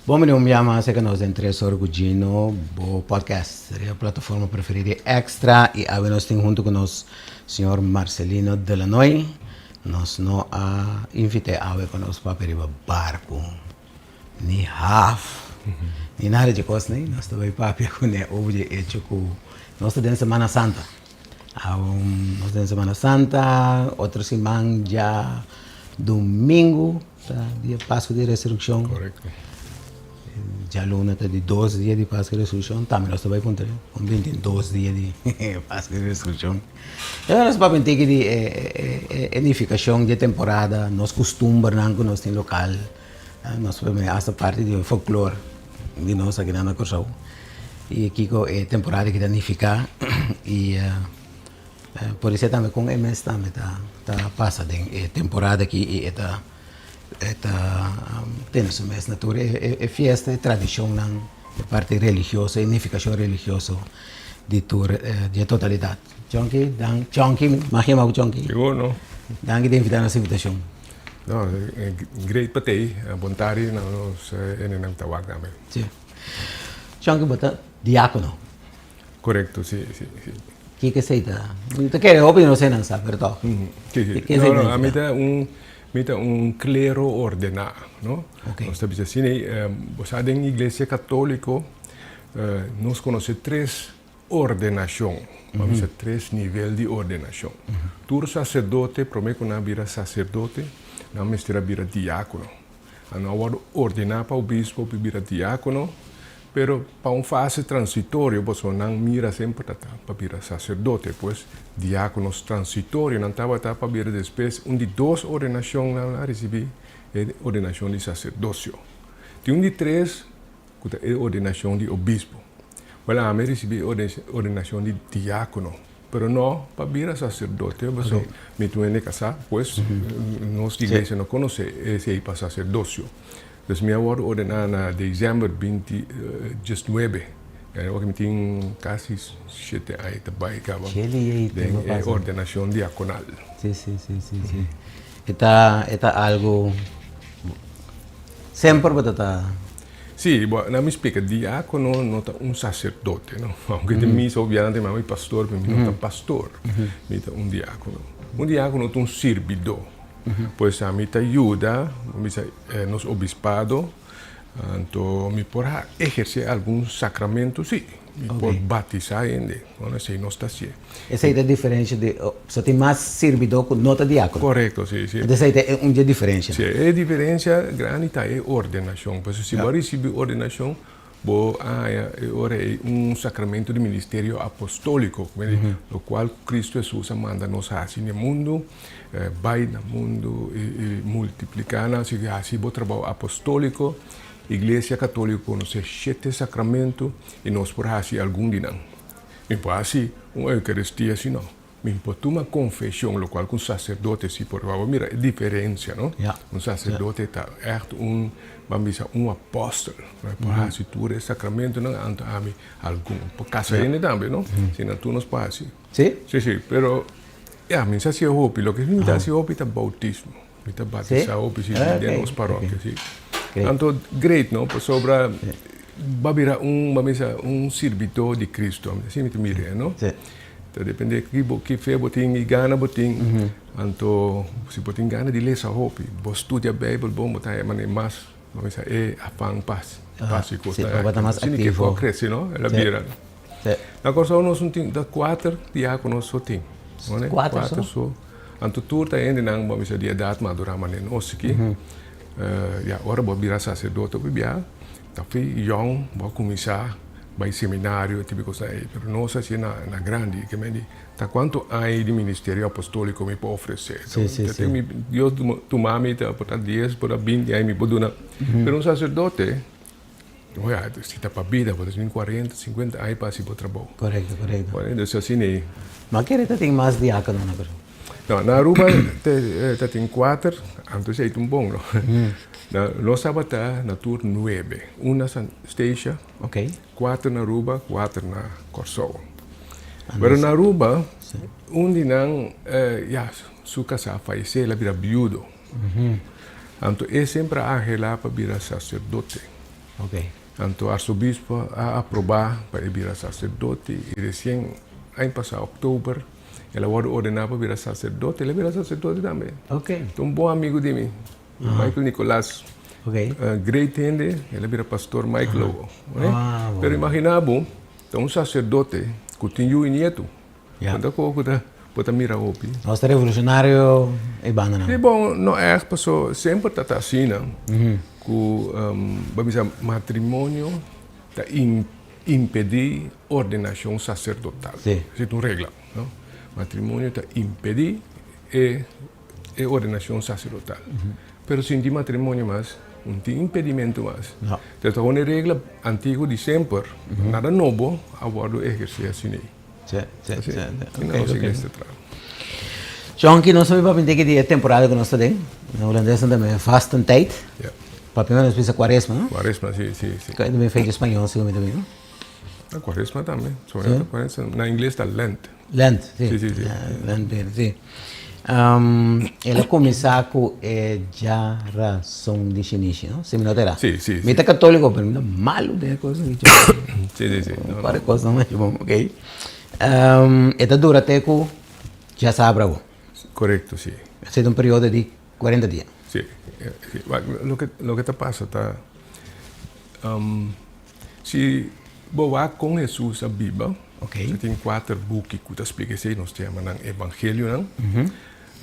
Bon bini un bia mas serka nos den Tres Ora ku Gino, bo podcast riba plataforma preferí di Extra i awe nos tin huntu ku nos señor Marcelino Delanoy. Nos no a invit'é awe pa nos papia riba barku, ni haf, ni nada dje kos nei. Nos ta bai papia kuné over dje echo ku nos ta den Semana Santa. Awe nos ta den Semana Santa, otro siman dja domingu. Ta dia Pasku di Resurekshon. Korekto. Djaluna ta di dos dia di Pasku di Resurekshon. Tambe nos ta bai puntra kon bin tin dos dia di Pasku di Resurekshon. E nos papia un tiki di e nifikashon di e temporada, nos kustumbernan ku nos tin lokal. Nos por mira asta parti di folklor di nos akinan na Kòrsou. I kiko e temporada aki ta nifiká i. Por esei tambe kon e mes tambe ta ta pasa den e temporada aki i e ta e ta tene su mes na tur e e fiesta e tradishonnan e parti religioso e nifikashon religioso di tur di e totalidat. Chonky dan Chonky mag yama bo Chonky? Sigur no. Danki di invita nos invitashon. No great pa tei bon tardi na nos hendenan ku ta wak tambe. Si. Chonky bo ta diakono. Korekto, si, si, si. Kiko esei ta? Mi ta kere hopi nos eseinan sa, pero tòg. Si, si. No, no, ami ta un, mi ta un klero ordená, no? Nos ta bisa asina, bo sa den iglesia katóliko nos konosé tres ordenashon, bo a bisa tres nivel di ordenashon. Tur saserdote promé ku nan a bira saserdote, nan mester a bira diákono. Nan a wòrdu ordená pa obispo pa bira diákono. Pero pa un fase transitorio pasobra nan mira semper ta ta pa bira sacerdote, pues diaconos transitorio nan tabata pa bira despues un di dos ordenacion nan a ricibi e ordenacion di sacerdocio. Tin un di tres cu ta e ordenacion di obispo. Wel ami a ricibi e ordenacion di diacono, pero no pa bira sacerdote pasobra mi tin un hende casa, pues nos iglesia no conoce esey pa sacerdocio. Dus mi a wòrdu ordená na december binti diesnuebe. Awor mi tin kasi shete aña ta bai kaba den e ordenashon diakonal. Si, si, si, si, si. E ta, e ta algu semper bo ta ta. Si, bo, na mi splika, diakono no ta un saserdote, no. Aunke den misa obiante mi a mi pastor, pero mi no ta pastor. Mi ta un diakono. Un diakono ta un sirbidó. Pues ami ta yuda, bo bisa, nos obispado, anto mi por a ehersé algun sacramento, sí, mi por batisá hende, bueno, esei nos ta hasié. Esei ta diferencia di, so tin mas sirbidó ku no ta diákono? Korekto, sí, sí. Entonces esei ta un dje diferencia. Sí, e diferencia grandi ta e ordenashon, pasobra si bo a risibí ordenashon, Bo a haña e ora ei un sacramento di ministerio apostólico, locual Cristo Hesus a manda nos haci n'e mundu, bai na mundu i multiplica nan, así haci bo trabao apostólico. Iglesia Católico conoce shete sacramento i nos por haci algun di nan. Mi por haci un Eucaristia si no. Mi por tuma confesion, locual cu un sacerdote si por. Bo mira e diferencia, no? Un sacerdote ta echt un, ban bisa, un apostel. E por haci tur e sacramentonan, anto ami algun. Por casa hende tambe, no? Si nan tur nos por haci. Si? Si, si. Pero, ya, mi sa haci hopi. Loke mi ta haci hopi ta bautismo. Mi ta batisa hopi, si, den nos parokia, si. Anto, great, no? Pasobra bo a bira un, ban bisa, un sirbidor di Cristo. Asina mi ta mir'é, no? Ta depende ki bo ki fe bo tin i gana bo tin. Anto si bo tin gana di lesa hopi, bo studia Bijbel bon, bo ta haña manera mas, bo bisa e afan pa hasi kos Bo ta mas Asina ke aktivo. bo a krese, no? El a bira. Na Kòrsou nos no tin, ta kuater diákonos so tin. Kuater so? Kuater so. Anto tur ta hendenan, bo bisa, di edat madurá manera nos aki. Ya, ora bo a bira saserdote hopi bia, ta fi yòn bo a kuminsá bai seminario e tipo di kosnan ei. Pero nos a hasié na na grandi, ke men di ta kuantu aña di ministerio apostóliko mi por ofresé. Dios tuma mi ta por ta dies, por ta binti aña mi por duna. Pero un saserdote, oya, si ta pa bida bo ta tin kuarenta, sinkuenta aña pa hasi bo trabou. Korekto, korekto. Entonces asina ei. Ma kere ta tin mas diákono na Kòrsou? No, na Aruba ta tin kuater, anto esei ta un bon, no? Nos tabata na tur nuebe, un na San Stacia, kuater na Aruba, kuater na Kòrsou. Pero na Aruba, un di nan, ya, su kasá a fayesé, el a bira biudo. Anto e semper a anhelá pa bira saserdote. Anto arsobispo a aprobá pa e bira saserdote i resien aña pasá òktober el a wòrdu ordená pa bira saserdote. El a bira saserdote tambe. Ta un bon amigu di mi, Michael Nicolaas. Great hende, el a bira pastor Michael awo. Pero imaginá bo, ta un saserdote ku tin yu i nietu. Bo ta kohe ku ta bo ta mira hopi. Nos ta revolucionario e bandanan. Si bon, no ègt paso semper ta ta asina ku bo a bisa matrimonio ta impedí ordenashon saserdotal. Esei ta un regla, no? Matrimonio ta impedí e e ordenashon saserdotal. Pero sin tin matrimonio mas, no tin impedimentu mas. Entonces ta un regla antiguo di semper, nada nobo a wòrdu ehersé asina ei. Sí, sí, sí. Asina nos iglesia ta traha. Chonky, nos ta bin papia un tiki di e temporada ku nos ta den. Na hulandes nan ta yama vastentijd. Papia nos bisa kuaresma, no? Kuaresma, sí, sí, sí. Ku ta bin fecha spañol si ku mi ta bin, no? Na kuaresma tambe. Na ingles ta Lent. Lent, sí. Sí, sí, sí. Lent, sí. El a kuminsá ku e djarason di shinishi, no? Si mi no ta erá. Sí, sí, sí. Mi ta katóliko, pero mi ta malu den e kosnan di Sí, sí, sí. Un par di kosnan masha bon, ok. E ta dura te ku djasabra awo. Korekto, sí. Esei ta un periodo di kuarenta dia. Sí. Loke, loke ta pasa ta, si bo wak kon Hesus a biba, Okay. Ta tin kuater buki ku ta splika esei, nos ta yama nan evangelionan.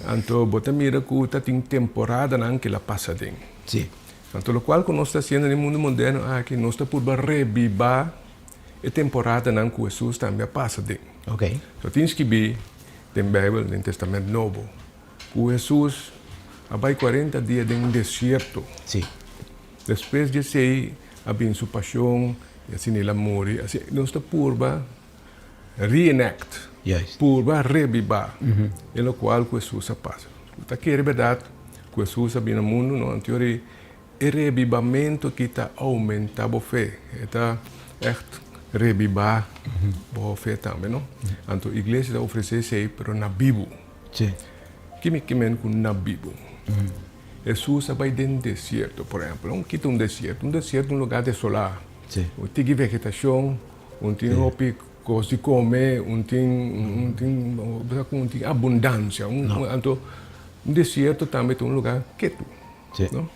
Anto bo ta mira ku ta tin temporadanan ku el a pasa den. Sí. Anto lokual ku nos ta hasiendo den e mundu moderno aki, nos ta purba rebibá e temporadanan ku Hesus tambe a pasa den. Okay. So tin skibí den Beibel, den Testament Nobo, ku Hesus a bai kuarenta dia den un desierto. Sí. Despues di esei a bin su pasion i asina el a muri. Asina nos ta purba reenact, purba rebibá e lokual ku Hesus a pasa. Bo ta kere bèrdat ku Hesus a bini na mundu? No. Anto yori e rebibamentu aki ta oumentá bo fe. E ta ègt rebibá bo fe tambe, no? Anto iglesia ta ofresé esei pero na bibu. Ki mi ke men ku na bibu? Hesus a bai den desierto, por ehempel. Un kita un desierto? Un desierto un lugar desolá. Sí. Un tiki vegetashon, un tin hopi kos di kome, un tin, un tin, bo sa ku un tin abundansia. Un, No. anto un desierto tambe ta un lugar ketu. Sí. No?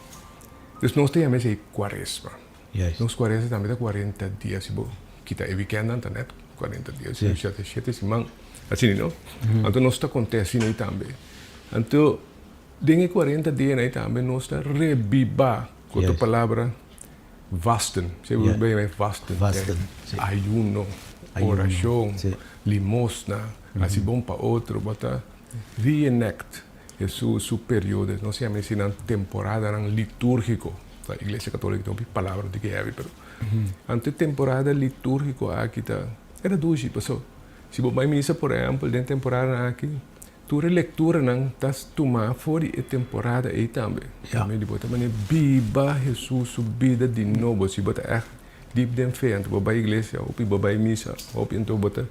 Dus nos ta yama esei kuaresma. Juist. Nos kuaresma tambe ta kuarenta dia, si bo kita e wikèndnan ta nèt kuarenta dia, Sí. shete, shete siman, asina no? Anto nos ta konta asina ei tambe. Anto Den e kuarenta dianan ei tambe nos ta rebibá, ku otro palabra, vasten. Si bo bai yama e vasten. Vasten, si. Ayuno, orashon, limosna, hasi bon pa otro. Bo ta reenact Hesus su periodo. Nos yama esei nan temporadanan litúrgiko. Ta Iglesia Katóliko tin hopi palabra di ke hebi, pero anto e temporada litúrgiko aki ta era dushi pasobra si bo bai misa por ehèmpel den temporadanan aki, Tur e lekturanan ta tumá for di e temporada ei tambe. Ja. Di bo ta manera biba Hesus su bida di nobo. Si bo ta ègt dip den fe, anto bo bai iglesia hopi, bo bai misa hopi, anto bo ta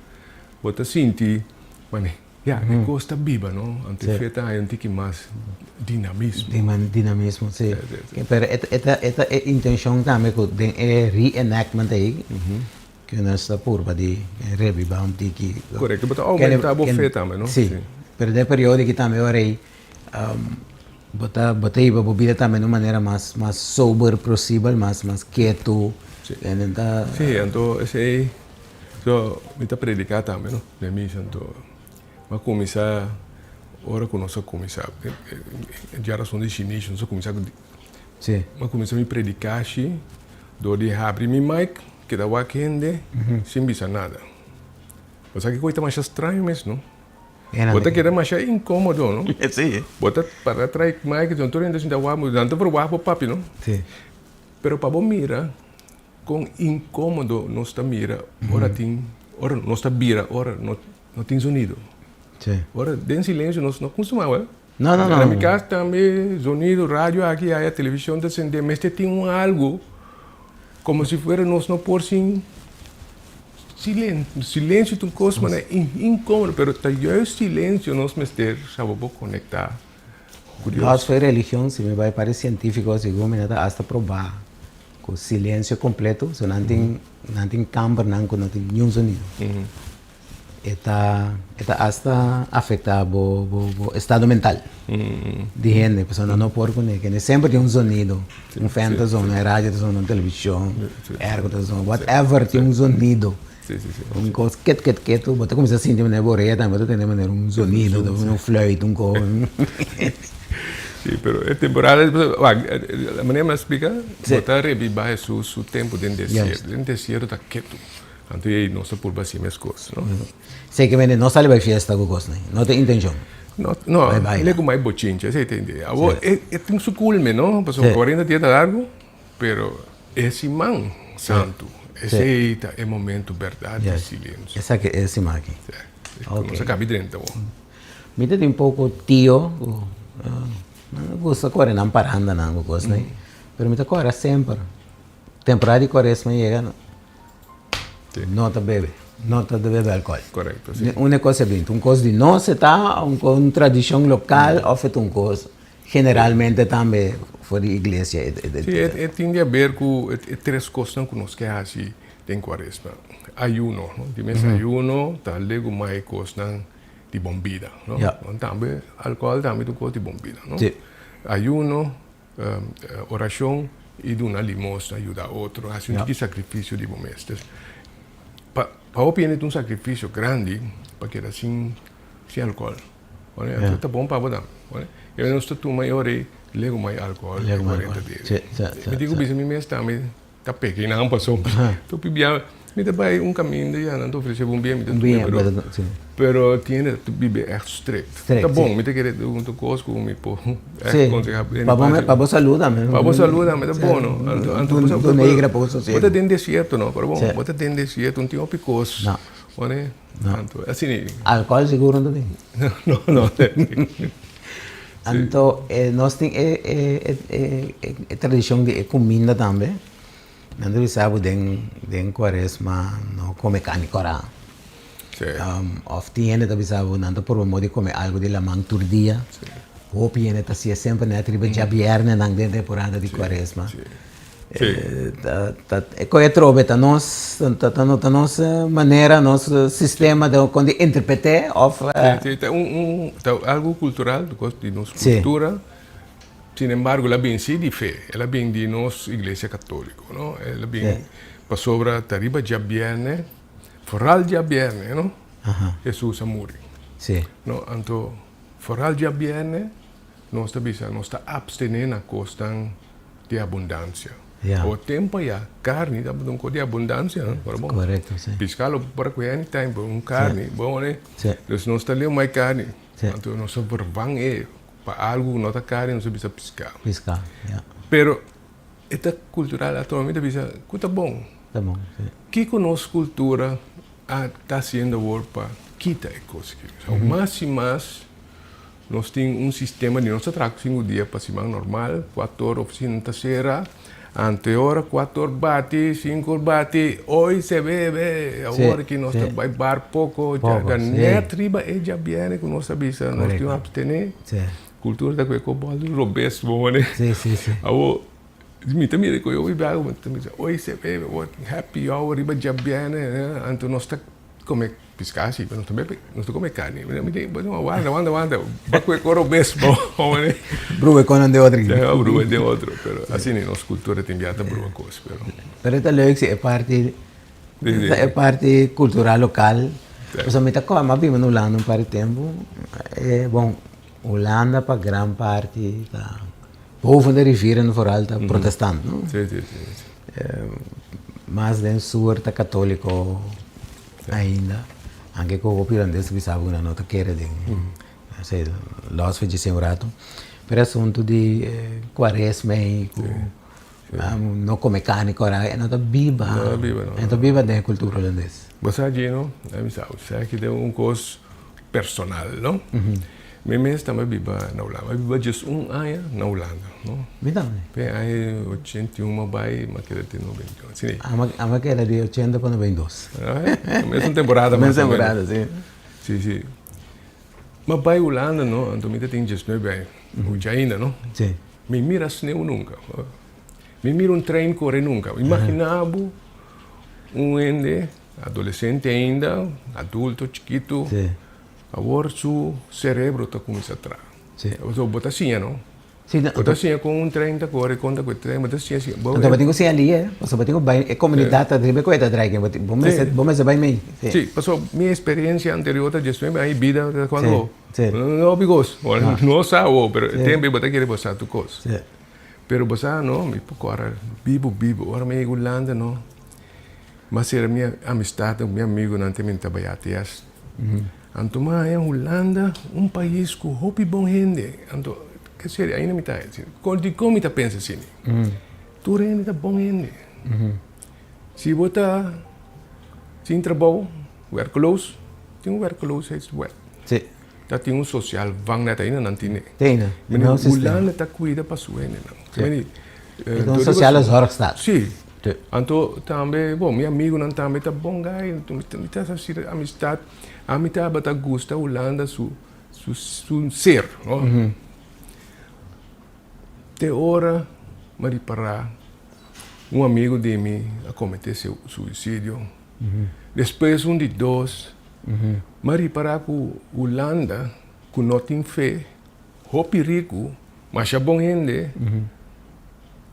bo ta sinti manera ya e kos ta biba no. Anto e fe ta haña un tiki mas dinamismo. Dinamismo, si. Pero e ta e ta e intenshon tambe ku den e re-enactment ei. Ku nos ta purba di reviva un tiki. Korekto, bo ta oumenta bo fe tambe, no? Si, pero den e periodo aki tambe ora ei bo ta bo ta hiba bo bida tambe na un manera mas mas sober posibel, mas mas ketu. Si, si, anto esei so mi ta prediká tambe, no, den misa, anto mi a kuminsá ora ku nos a kuminsá djarason di shinishi nos a kuminsá ku Si. Mi a kuminsá mi predikashi dor di habri mi mic. Keda wak hende sin bisa nada. Bo sa kiko ta masha straño mes, no? Bo ta keda masha inkomodo, no? Sí. Bo ta para trae mic, enton tur hende sinta wak bo, nan ta verwagt bo papia, no? Sí. Pero pa bo mira kon inkomodo nos ta mira ora tin, ora nos ta bira ora no no tin zonido. Sí. Ora den silensio nos no kustumá wèl. No, no, no. Na mi kas tambe zonido, radio aki aya, televishon ta sende, mester tin un algu komo si fuera nos no por sin silensio. Silencio ta un kos manera inkomodo, pero ta juist silensio nos mester sa bo konektá ku Dios. Los for religion, si mi bai para e sientifiko, segun mi no ta hasta probá. ku silensio kompleto, so nan tin nan tin kambernan ku no tin niun zonido. E ta e ta asta afektá bo bo bo estado mental di hende pasobra nan no por kuné kende semper tin un zonido, un fèn ta zona, e radio ta zona, un televishon, airco ta zona, whatever tin un zonido. Un kos ket ket ketu bo ta kuminsá sinti manera bo orea tambe bo ta tende manera un zonido, un fluit, un kos. Sí, pero e temporada, wak, la manera mi a splika, bo ta rebibá Hesus su tempu den desierto. Den desierto ta ketu. Anto ei nos ta purba hasi meskos, no? Seki mende no sali bai fiesta ku kosnan, no ta intenshon. No, no, le ku mai bochincha, esei ta idea. Awor, e tin su kulme, no? Pasobra kuarenta dia ta largu, pero e siman santu, esei ta e momento bèrdat di silensio. Esaki e siman aki. Sí. Nos a kabi drenta awor. Mi ta tin poko tio ku nan gusta kore nan parandanan ku kosnan, pero mi ta kore semper. Temporada di kuaresma yega, no ta bebe, no ta bebe alcohol. Correcto, si. Un cos e binti, un cos di nos e ta, un cos un tradicion local of e ta un cos generalmente tambe for di iglesia e Si, e tin di haber cu e tres cosnan cu nos ke haci den cuaresma. Ayuno, no? Di mes ayuno ta legumai cosnan di bon bida, no? Tambe alcohol tambe ta un cos di bon bida, no? Ayuno, Orashon i duna limosna, yuda otro, hasi un tiki sakrifisio di bo mes. Pa pa hopi hende ta un sakrifisio grandi pa keda sin sin alkohòl. Anto ta bon pa bo tambe. E nos ta tuma e ora ei lego mai alkohòl e kuarenta dia. Mi tin ku bisa mi mes tambe Ta peke nan pasobra topi bia mi ta bai un kaminda ya nan ta ofrece bo un bia mi ta tuma pero pero tin hende ta biba echt strict ta bon mi ta kere un kos ku mi por echt konseha Pa bo salud tambe pa bo salud tambe ta bon no anto bo ta den desierto no pero bon bo ta den desierto no tin hopi kos anto asina Alcohol sigur no ta tin no no. Anto nos tin e tradishon di e kuminda tambe. Nan ta bisa bo den den kuaresma no kome karni kòrá. Òf tin hende ta bisa bo nan ta purba modo di kome algu di laman tur dia. Hopi hende ta hasié semper nèt riba djabièrnènan den temporada di kuaresma. E koe atrobe ta nos ta nos manera, nos sistema de kon di interpret'é òf. Sí, ta un ta algu kultural bikos di nos kultura, sin embargo el a bin sí di fe, el a bin di nos iglesia katóliko, no, el a bin pasobra ta riba djabièrnè, foral djabièrnè, no, Hesus a muri, no, anto foral djabièrnè nos ta bisa nos ta apstené na kosnan di abundansia. O tempo ya carni tabata un cos di abundansia, no? Ora bon. Correcto, si. Pisca lo por a coge anytime, pero un carni, bon ora. Si. Dus nos ta leu mai carni. Si. Anto nos a vervang e pa algo cu no ta carni, nos a bisa pisca. Pisca, ya. Pero e ta cultural ato, mi ta bisa cu ta bon. Ta bon, si. Kico nos cultura a ta haciendo awor pa kita e cos aki? Mas y mas. Nos tin un sistema di nos ta traha sinku dia pa siman normal, kuater or ofisina ta sera, anteora kuater or bati, sinku or bati, hoy se bebe, awor ki nos ta bai bar poko, dja net riba e djabièrnè ku nos ta bisa nos tin abstené, kultura ta kohe ku bòl robes bo mane. Awor mi ta mira ku yo biaha mi ta bisa hoy se bebe, happy hour riba djabièrnè, anto nos ta kome Piská si, pero nos ta bebe, nos ta come carni. Mi di, bueno, wanda, wanda, wanda. Ba cu e coro bes, bo, hombre. Brua e conan den otro. Ja, brua den otro. Pero asina nos cultura tin bia ta brua cos, pero. Pero ta leuk si e parti, e parti cultural local. Pasobra mi ta cor, mi a biba na Hulanda un par di tempo. E, bon, Hulanda pa gran parti ta, boven de rivieren vooral ta protestant, no? Si, si, si. Mas den sur ta católico. Ainda, anke ku hopi holandes ta bisa bo ku nan no ta kere den esei los fechisia un ratu, pero e asuntu di kuaresma ei ku no kome karni kora e no ta biba, e no ta biba den e kultura holandes. Bo sa Gino, a mi sa, sa ki ta un kos personal no, mi mes tambe biba na Hulanda, mi biba djes un aña na Hulanda no. Mi tambe. Pe aña 81 mi a bai, mi a keda te 91, si. Ami a keda di 80 pa 92. Mes un temporada mas o menos. Mes temporada, si. Si, si. Mi a bai Hulanda no, anto mi ta tin 19 aña, mucha ainda no. Si. Mi mira sneu nunca. Mi mira un trein kore nunka. Imaginá bo un hende, adolesente ainda, adulto chikitu, awor su serebro ta kuminsá traha. Pasobra bo ta siña, no? Bo ta siña kon un trein ta kore, kon ta kue trein, bo ta siña siña. Anto bo tin ku siña lia, pasobra bo tin ku bai e komunidat ta riba ku e ta drai, bo mester bo mester bai mei. Sí, pasobra mi eksperensia anterior ta diesnuebe aña i bida ta kuando no hopi kos, no sa awor, pero e tempu ei bo ta kere bo sa tur kos. Pero bo sa no, mi por kòrda bibu bibu, ora mi yega Hulanda no, mi a sera mi amistad ku mi amigunan te mi ta bai ATS. Anto mi a haña Hulanda un pais ku hopi bon hende. Anto, ke serio, ainda mi ta haña asina. Kon dikon mi ta pensa asina? Tur hende ta bon hende. Si bo ta sin trabou, werkloos, tin un werkloosheidswet. Ta tin un social vangnet ainda nan tine. Tene. Mene Hulanda ta cuida pa su hendenan. Sí. E ta un sociale zorgstaat. Sí. Anto tambe, bon, mi amigunan tambe ta bon gai. Mi ta haci amistad. Ami tabata gusta Hulanda su su ser, no? Te ora mi a ripara un amigo di mi a comete suicidio. Despues un di dos. Mi a ripará ku Hulanda ku no tin fe, hopi riku, masha bon hende,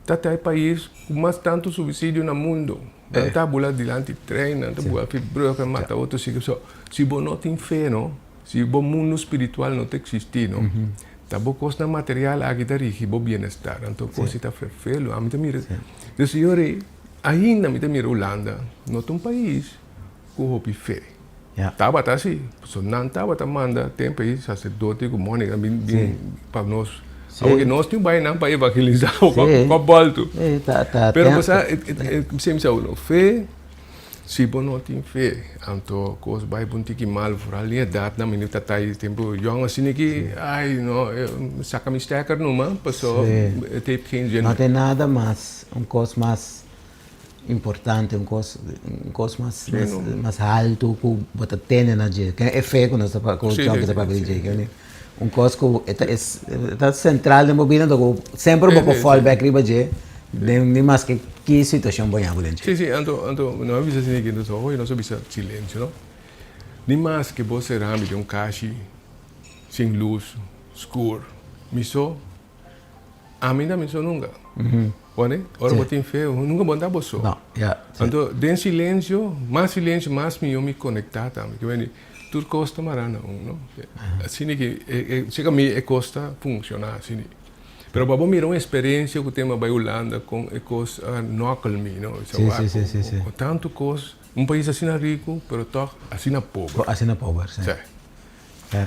ta ta e pais ku mas tantu subsidio na mundu. Nan ta bula dilanti trein, nan ta bula fi brug en mata otro sitio. So, si bo no tin fe no, si bo mundu spiritual no ta eksistí no, ta bo kosnan material aki ta rigi bo bienestar. Anto kos si ta ferfelu. Ami ta mira, dus yori, ainda mi ta mira Hulanda no ta un pais Ku hopi fe. Tabata asi, pasobra nan tabata manda tempu ei saserdote ku mònika bin bin pa nos. Awor ke nos tin bai nan pa evangelisá pa bòltu. Pero bo sa, semi sa uno, fe, si bo no tin fe, anto kos bai bo un tiki mal, foral den edatnan mi ta ta tempu yòn asina ki, ai no, saka mi stèker numa, pasobra e heeft geen zin. No tin nada mas, un kos mas. Importante, un kos, un kos mas, mas, mas haltu ku bo ta tene na dje. Ken e fe ku nos ta ku John ta papia di dje, ken un kos ku e ta e ta sentral den bo bida anto ku semper bo por fall back riba dje den ni maske ki situashon bo yabu den dje. Sí, sí, anto, anto no a bisa asina aki, entonces hoy nos a bisa silencio, no? Ni maske bo sera mi den un kashi sin lus, skur, mi so. Ami ta mi so nunca. Wani? Ora bo tin fe, nunca bo ta bo so. No, ya. Anto, den silencio, mas silencio, mas mihó mi conecta tambe. Ke wende, tur cos ta mara na un, no? Asina ki, seka mi e cos ta funciona asina. Pero pa bo mira un experiencia ku tin bai Hulanda kon e cos a nokkel mi, no? Sí, sí, sí, sí, sí. Ku tantu cos, un pais asina rico, pero tog asina pober. Asina pober, sí. Sí.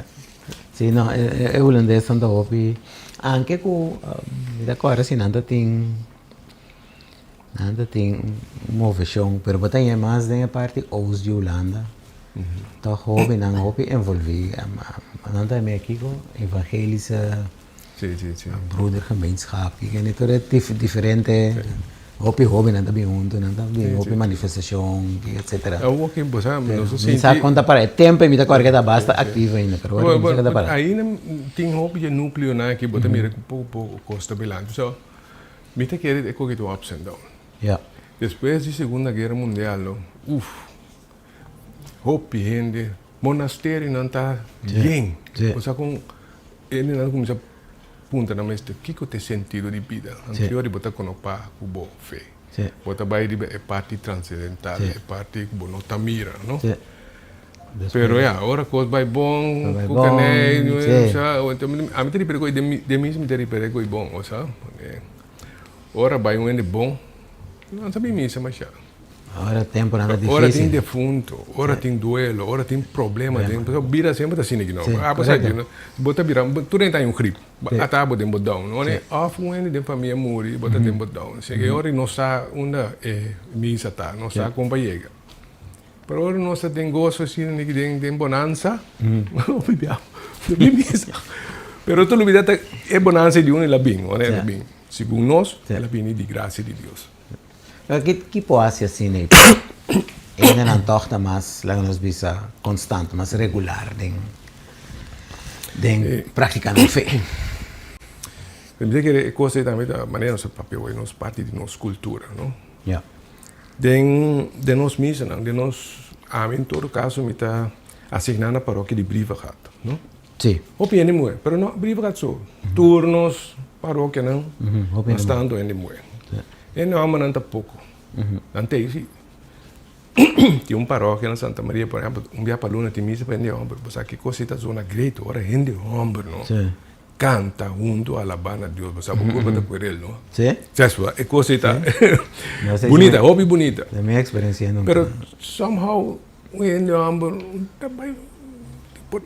Sí, no, e hulandesnan ta hopi, anke ku mi ta kòrda si nan ta tin, nan ta tin un moveshon, pero bo ta haña mas den e parti oost di Hulanda, ta hóbennan hopi envolví, nan ta yama kiko? Evangelische Broedergemeenschap, kiko tur e diferente. Hopi hobennan ta bin huntu, nan ta bin hopi manifestashon, etcetera. Awor ki bo sa, nos a sinti. Mi sa kon ta para. E tempu ei mi ta kòrda ke ta basta aktivo ainda, pero awor mi sa ke ta para. Ainda tin hopi dje nukleonan aki bo ta mira ku poko poko kos ta bilando. So, mi ta kere e koki ta un ups and down. Ya. Despues di Segunda Guera Mundial lo, uf, hopi hende, monasterionan ta yen. Bo sa kon hendenan a kuminsá Punta nan mester kiko ta e sentido di bida. Anterior di bo ta konopá ku bo fe. Bo ta bai riba e parti transendental, e parti ku bo no ta mira, no? Pero ya, ora kos bai bon, ku kanei, ami ta ripera ku den misa mi ta ripera ku e bon, osa. Ora bai un hende bon, nan sa bin misa masha. Ora temponan ta difícil. Ora tin defunto, ora tin duelo, ora tin problema. Pasobra bida semper ta asina aki no. Abo sa aki no. Bo ta bira, tur hende ta haña un grip. Ata abo den bo down. Òf un hende den famia muri, bo ta den bo down. Si e ora no sa unda e misa ta, no sa kon pa yega. Pero ora nos ta den goso asina den bonansa, hopi biaha no bin misa. Pero tur lo bida ta e bonansa di unda el a bin, ora el a bin. Segun nos, el a bini di grasia di Dios. Pero ki ki por hasi asina ei? Hendenan tòg ta mas, laga nos bisa, konstant, mas regular den den praktika nan fe. Mi ta kere e kos ei tambe ta manera nos a papia awor, nos parti di nos kultura, no? Ja. Den den nos misanan, den nos, ami en todo kaso mi ta asigná na parokia di Brievengat, no? Sí. Hopi hende muhé, pero no Brievengat so, tur nos parokianan mas tantu hende muhé. Hende hòmbernan ta poko. Nan ta ei si. Tin un parokia na Santa Maria, por ehèmpel, un bia pa luna tin misa pa hende hòmber. Bo sa ki kos ei ta zona great ora hende hòmber, no? Canta hunto alaba na Dios bo sa bo culpa ta cuerel no Sí. Sesua e cosa ei ta bunita hopi bunita De mi experiencia nunca pero somehow un hende homber ta bay por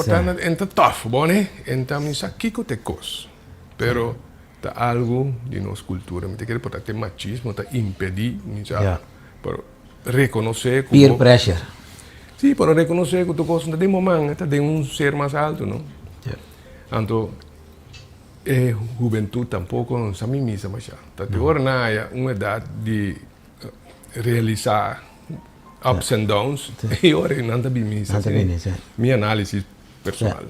ta en ta tough bo ne en ta mi sa kico ta e cos pero ta algo di nos cultura mi ta kere por ta te machismo ta impedi mi sa pero reconoce cu Peer pressure. Sí, pero reconoce cu tur cos no ta den bo man, ta den un ser mas alto, no? Anto e hubentud tampoco no sa mimisa masha. Ta te ora nan haya un edad di realisa ups and downs, e ora nan ta bin misa. Mi analisis personal.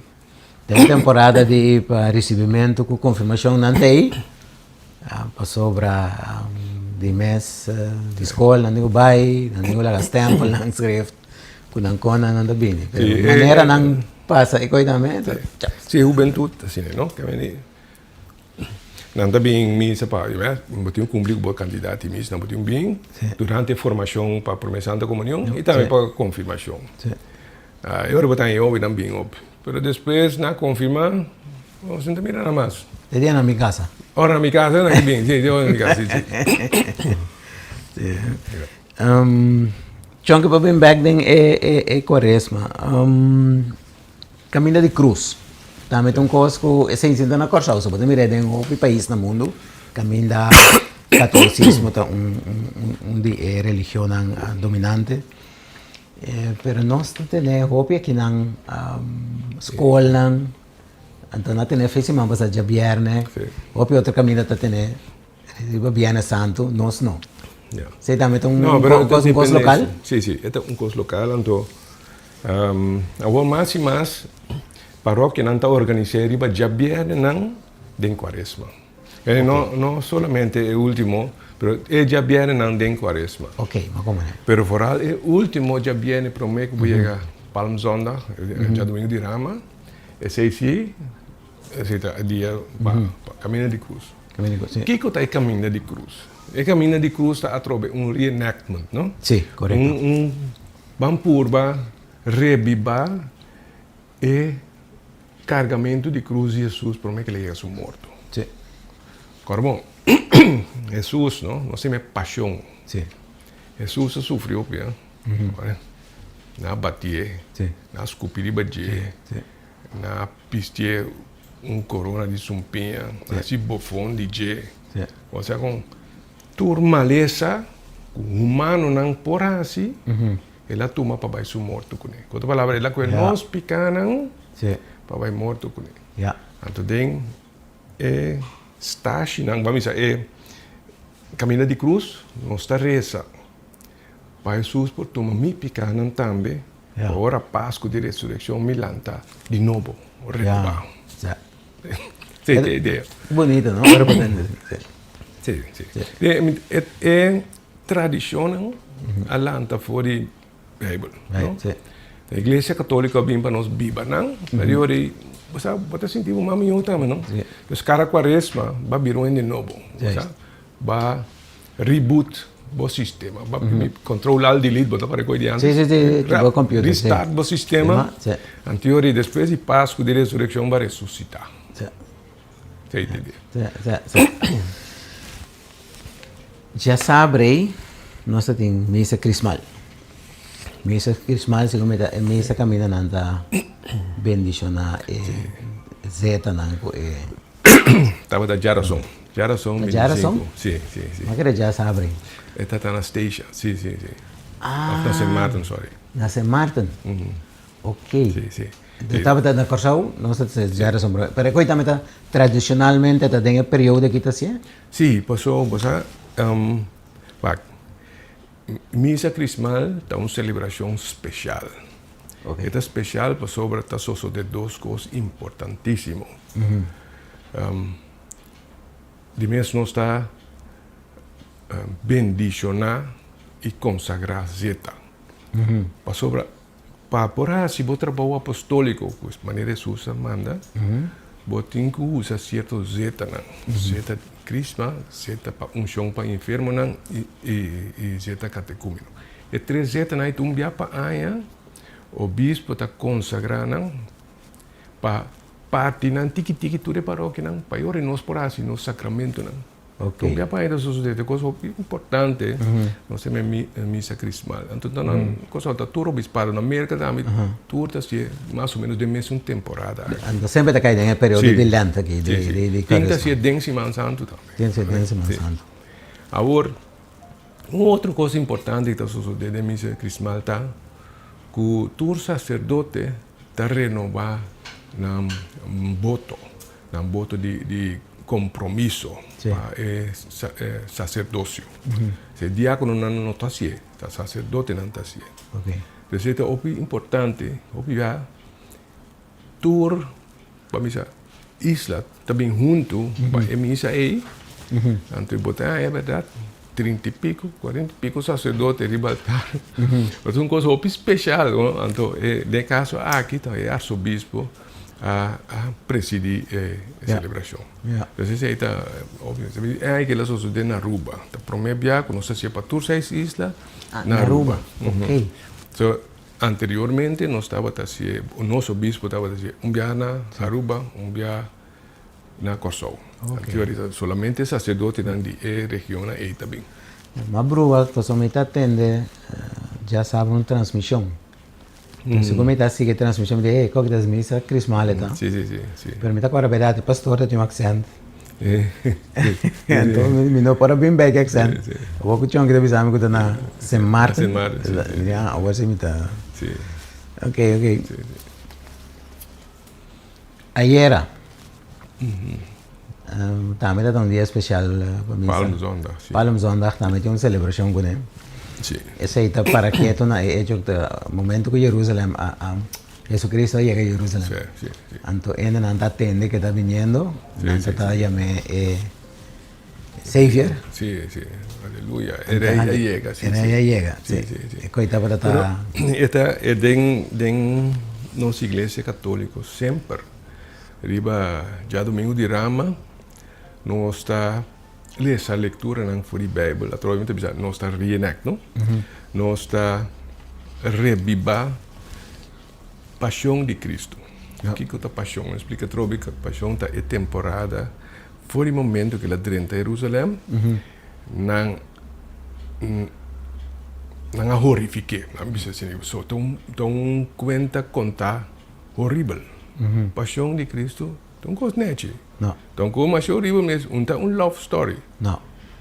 Den temporada di pa risibimentu ku konfirmashon nan ta ei, pasobra di mes di skol nan tin ku bai, nan tin ku laga stèmpel nan schrift ku nan kon nan ta bini. Pero manera nan pasa e koi tambe ta chao. Si e hubentut asina no, nan ta bin misa pa bo tin ku kumpli ku bo kantidat di misa, nan bo tin ku bin durante e formashon pa Prome Santa Komunion i tambe pa konfirmashon. E ora bo ta haña hopi nan bin hopi. Pero despues nan a konfirmá, nos no ta mira nan mas. E dia nan bin kasa. Ora nan bin kasa nan bin, si, ora nan bin kasa, si, si. Chon ke por bin bek den e kuaresma. Kaminda di krus tambe ta un kos ku esei si ta na Kòrsou, so bo ta mira den hopi pais na mundu kaminda katolisismo ta un di e religionnan dominante. Pero nos ta tene hopi akinan skolnan, anto nan a tene fe siman pasá djabièrnè, hopi otro kaminda ta tene riba bièrnè santu, nos no. Esei tambe ta un kos lokal? Si, si, e ta un kos lokal, anto awor mas i mas parokianan ta organis'é riba djabièrnènan den kuaresma. No, no solamente e ultimo, pero e djabièrnènan den kuaresma. Ok, mi a komprendé. Pero vooral e ultimo djabièrnè promé ku bo yega Palmzondag, djadumingu di Rama, esei si, esei ta e dia pa Kaminda di Krus. Kaminda di Krus, si. Kiko ta e Kaminda di Krus? E Kaminda di Krus ta atrobe un reenactment, no? Si, korekto. Un, un, ban purba rebibá e Kargamentu di krus di Hesus promé ku el a yega su morto. Sí. Kòrda bon, Hesus no, nos tin e pashon. Sí. Hesus a sufri hopi, ha. Nan a batié. Sí. Nan a skupi riba dje. Sí. Nan a pistié un korona di sumpiña. Nan a hasi bofon di dje. Sí. Osea kon tur malesa ku humanonan por hasi. El a tuma pa bai su morto kuné. Ku otro palabra, el a kohe nos pikánan pa bai morto kuné. Anto den e stashinan, ban bisa e kaminda di krus, nos ta resa pa Hesus por tuma mi pikánan tambe, pa ora Pasku di Resurekshon mi lanta di nobo, rekubá. Sí, ta e idea. Bunito, no? Ora bo tende. Sí, sí. E Tradishonnan a lanta for di Bijbel, no? E Iglesia Katoliko a bin pa nos biba nan, pero e ora ei bo sa bo ta sinti bo mas mihó tambe, no? Dus kada kuaresma bo a bira un hende nobo, bo sa, bo a reboot bo sistema, bo a control alt delete, bo ta kore koe di antes? Restart bo sistema, anto e ora ei despues di Pasku di Resurekshon bo a resusitá. Esei ta idea. Djasabre nos ta tin misa krismal. Misa krismal segun mi ta e misa kaminda nan ta bendishoná e zetanan ku e. Tabata djarason. Djarason Ta djarason? 25. Si, si, si. Ma kere djasabre? E ta ta na Statia. Si, si, si. Of na Sint Maarten, sorry. Na Sint Maarten? Ok. Si, si. Entonces tabata na Kòrsou, nos ta djarason, pero e koe tambe ta tradishonalmente ta den e periodo aki ta hasié? Sí, paso bo sa, wak, Misa Krismal ta un selebrashon speshal. E ta speshal pasobra ta sosodé dos kos importantísimo. Di mes nos ta bendishoná i konsagrá zeta. Pasobra pa por hasi bo trabou apostóliko, ku manera Hesus a manda, bo tin ku usa sierto zetanan. Zeta krisma, zeta pa unshon pa enfermonan i zeta katekúmeno. E tres zetanan ei ta un bia pa aña obispo ta konsagrá nan pa parti nan tiki tiki tur e parokianan pa e ora nos por hasi nos sakramentonan. Ok. Bia pa ta sosode ta kos hopi importante nos ta mira misa krismal. Anto ta nan kos ta tur obispado na Merka tambe tur ta hasié mas o menos den mesun temporada. Anto semper ta kai den e periodo di lènt aki di di Tin ta hasié den Siman Santu tambe. Tin ta hasié den Siman Santu. Awor un otro kos importante ku ta sosode den misa krismal ta ku tur saserdote ta renobá nan boto, nan boto di kompromiso pa e saserdosio. E diákononan no ta hasié, ta saserdotenan ta hasié. P'esei ta hopi importante, hopi bia tur, pa bisa, isla ta bin huntu pa e misa ei. Anto bo ta haña bèrdat trinta i piko, kuarenta i piko saserdote riba altar. Ta un kos hopi speshal, no? Anto e den e kaso aki ta e arsobispo a presidí e selebrashon. Entonces esei ta obvio. E kila sosodé na Aruba. Ta promé bia ku nos ta hasié pa tur seis isla na Aruba. So anteriormente nos tabata hasié, nos obispo tabata hasié un bia na Aruba, un bia na Kòrsou. Anterior solamente saserdotenan di e regionnan ei ta bin. Ma brua, pasobra mi ta tende djasabra un transmishon. Entonces ku mi ta sigui e transmishon mi di hey koke ta misa krismale ta. Si si si si. Pero mi ta kòrda bèrdat e pastor ta tin un aksènt. Anto mi no por a bin bèk e aksènt. Awor ku Chonky ta bisa mi ku ta na Sint Maarten. Sint Maarten si si. Ya awor si mi ta. Si. Ok ok. Ayera tambe ta un dia especial pa misa. Palmzondag, si. Palmzondag tambe tin un celebracion cune. Si. Esey ta para keto na e hecho cu momento cu Jerusalem a Jesucristo a yega Jerusalem. Si, si, si. Anto hendenan ta tende cu e ta biniendo, nan ta ta yam'e e Savior. Si, si. Aleluya. E rey a yega, si, E rey a yega, si. Si, si, si. E koe tabata ta. Pero e ta e den den nos iglesia katoliko semper riba djadumingu di rama nos ta lesa lekturanan for di beibel atrobe mi ta bisa nos ta reenact no nos ta rebiba Pasion di Cristo. Kico ta pasion? Mi splica atrobe cu pasion ta e temporada for di momento cu el a drenta Jerusalem, nan nan a horifique, nan bisa asina, so ta un ta un cuenta conta horibel. Pasion di Cristo ta un cos nechi. Ta un cos masha horibel mes, un ta un love story.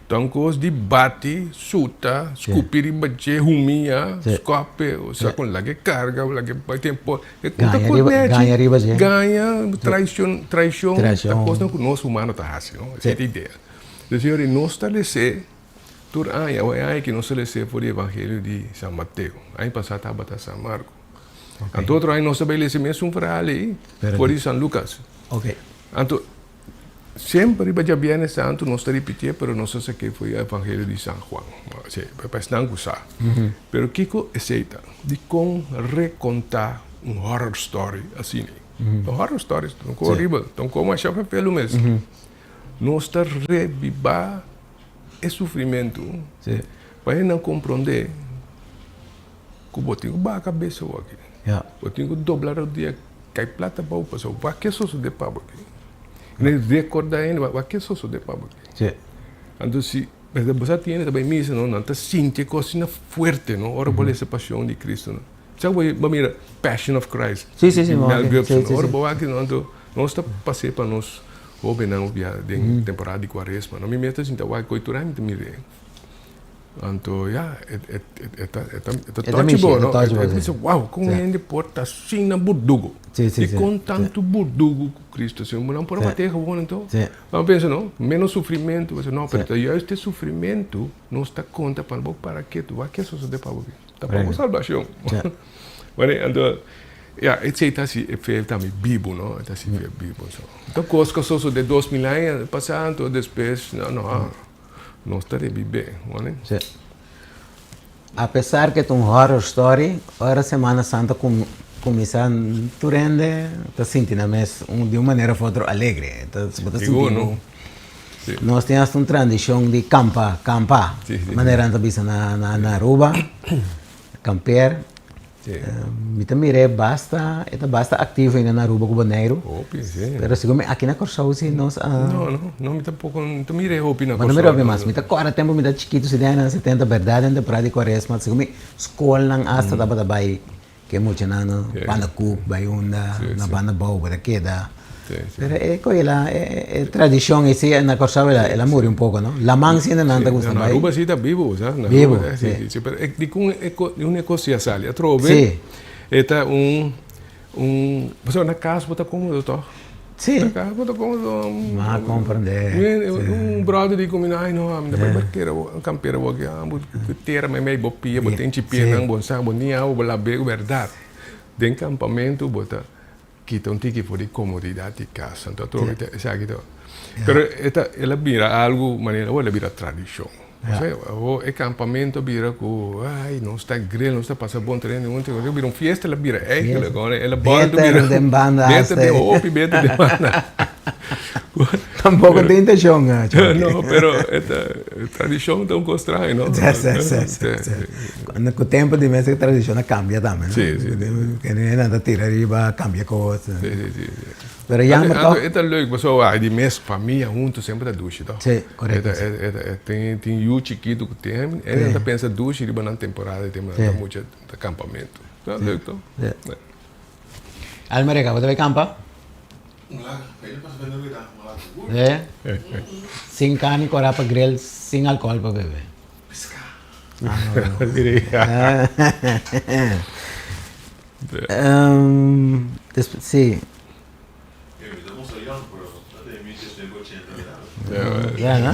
Ta un kos di bati, suta, skupi riba dje, humiya, skope, osea kon laga e karga, laga e bai tempo. E ku ta kos nechi. Gaña riba dje. Gaña, traishon, traishon. Ta kosnan ku nos humano ta hasi, no? Esei ta idea. Entonces, señores, nos ta les'é tur aña. Awor e aña aki nos ta les'é for di evangelio di San Mateo. Aña pasá tabata San Marko. Anto otro aña nos ta bai lesa e mesun verhaal ei for di San Lukas. Anto. Semper riba djabièrnè santu nos ta ripitié, pero nos ta sak'é for di Evangelio di San Juan. Sí, pa esnan ku sa. Pero kiko esei ta? Dikon rekontá un horror story asina? Un horror story ta un kos horibel, ta un kos masha fefelu mes. Nos ta rebibá e sufrimentu pa hendenan komprondé ku bo tin ku baha kabes awor aki. Bo tin ku dobla rodia, kai plat abou, pasobra wak ke sosodé pa bo aki. Ne recorda hende wak ke sosode pa bo. Sí. Anto si bo sa tin hende ta bai misa no, nan ta sinti e kos asina fuerte no, ora bo lesa Pasion di Cristo no. Sa bo bo mira Passion of Christ Sí, sí, sí, di Mel Gibson sí, sí, ora sí. bo wak no, anto nos ta pas'é pa nos hobennan bia den temporada di Cuaresma no. Mi mes ta sinta wak koe tur aña mi ta mir'é. Anto ya, e e e ta e ta e ta E ta touch mishi, bo, e ta no? touch bo, E ta sí. bisa, wow, kon Sí. hende por ta asina burdugu? Sí, sí, sí, Dikon sí. tantu burdugu ku Cristo? Si nan por a Sí. mat'é gewoon anto. Sí. Nan pensa, no, menos sufrimentu. Bo bisa, no, pero Sí. ta juist e sufrimentu nos ta konta pa bo para ketu. Wak ke sosodé pa bo? Ta pa bo Right. salbashon. Sí. Wak, anto. Ya, esei ta hasi e fe tambe bibu, no? E ta hasi fe bibu. So, ta kos ku a sosodé 2000 aña pasá, anto despues, no, no, nos ta rebibé, wòrdu? Sí. Apesar ku ta un horror story, ora Semana Santa kuminsá tur hende ta sinti nan mes di un manera òf otro alegre. Bo ta sinti ku nos tin hasta un tradishon di kampa, kampa, manera nan ta bisa na Aruba, kampeer. Mi ta mira e basta, e ta basta aktivo ainda na Aruba ku Boneiru. Hopi, si. Pero segun mi aki na Kòrsou si nos a. No, no, no mi tampoko no ta mira e hopi na Kòrsou. Bo no mira hopi mas. Mi ta kòrda tempu mi ta chikitu si den añanan setenta bèrdat den temporada di kuaresma segun mi skolnan asta tabata bai ke muchanan no banda kuk bai unda na banda bou bo ta keda. Pero e koe la e tradishon ei si na Kòrsou el a muri un poko no. Laman si nan ta gusta bai. Na Aruba si ta bibu sa. Bibu si. Si pero dikon e un e kos si a sali atrobe e ta un un pasobra na kas bo ta komodo tòg. Si. Na kas bo ta komodo. M'a komprende. Un bròder di ku mi ai no mi ta bai barkera kampera bo aki bo tera meimei bo pia bo ten chipianan bo sa bo ni awa bo labe bèrdat den kampamentu bo ta Kita un tiki for di komodidat di kas. Anto atrobe ta esaki ta. Pero e ta el a bira algu manera awor el a bira tradishon. Osea awor e kampamentu a bira ku ai nos ta grill nos ta pasa bon trene un a bira un fiesta el a bira eigenlijk hoor el a bòltu bira. Beter den banda hasta. Beter den hopi beter den banda. Tampoco tin intencion. No pero e ta tradishon ta un kos straño no. Si si si si. Cu tempo di mes e tradicion a cambia tambe no? Si, si. Kende nan ta tira riba cambia cos. Si, si, si. Pero jammer toch. E ta leuk pasobra wak di mes famia hunto semper ta dushi toch? Si, corecto. E ta tin yu chikito cu tin e nan ta pensa dushi riba nan temporada di tempo nan ta mucha ta campamento. Ta leuk toch? Si. Almerika bo ta bay campa? Si. Sin carni cora pa grill, sin alcohol pa bebe. Sí. Ya, no?